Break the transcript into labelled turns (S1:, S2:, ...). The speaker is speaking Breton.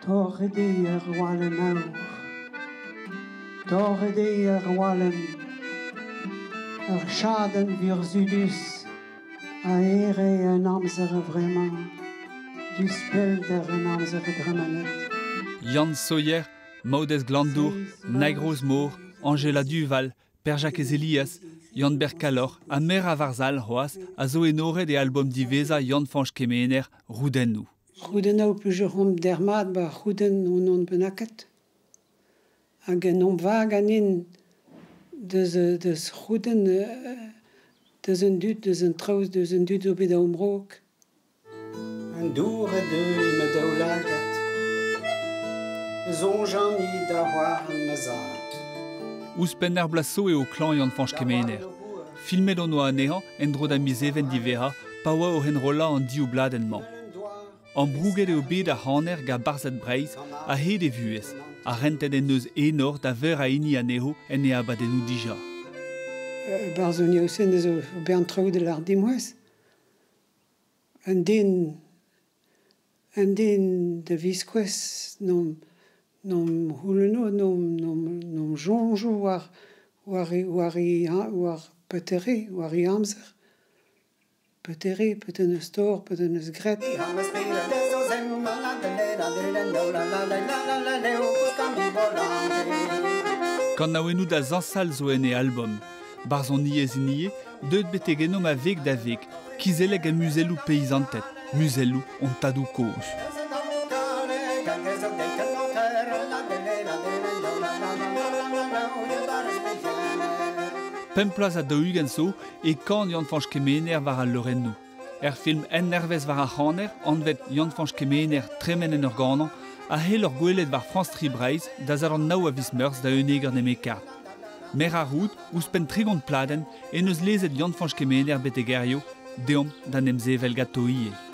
S1: Torret eo ar walenn aour. Torret eo ar walenn. Ur chadenn vurzhudus a ere en amzer a-vremañ, diouzh pellder en amzer dremenet.
S2: Yann Sohier, Maodez Glanndour, Naig Rozmor, Anjela Duval, Per-Jakez Elias, Yann-Ber Kalloc'h ha meur a varzh all c'hoazh a zo enoret e albom diwezhañ Yann-Fañch Kemener, Roudennoù.
S1: Roudennoù peogwir dermat 'ba roudenn on on bennaket. Hag en omp va ganin deus deus roudenn deus an dud, deus an traoù, deus an dud zo bet a-raok. An dour a deu ma daoulagad. Soñjan i da c'hoar ma zad.
S2: Ouzhpenn ar bloaz zo eo klañv Yann-Fañch Kemener. Filmet hon oa anezhañ en-dro da miz Even diwezhañ pa oa oc'h enrollañ an div bladenn-mañ. Ambrouget eo bet ar c'haner gant Barzhed Breizh a-hed e vuhez ha rentet en deus enor da veur a hini anezho en e abadennoù dija.
S1: Barzhoniaousenn zo bern traoù da lâret dimwezh. Un den un den da viskoazh n'omp n'omp c'houlenno, n'omp soñjo war war e war e war petere, war e amzer. Petere, petra 'neus tor, petra 'neus graet.
S2: Kanaouennoù da zañsal zo en e albom. Barzhoniezh ivez, deuet betek ennomp a veg da veg, kizelleg ha muzelloù peizanted, muzelloù hon tadoù-kozh. Pemp bloaz ha 40 zo e kan Yann-Fañch Kemener war al leurennoù. Er film Ennervez war ar c'haner, anvet Yann-Fañch Kemener tremen en ur ganañ, a c'hell ur gwelet war France 3 Breizh da sal an nav a viz Meurzh da unnek eur nemet-kard. Mer ar roud, ouzhpenn 30 pladenn, en deus lezet Yann-Fañch Kemener betek hiziv, deomp da 'n em sevel ganto ivez.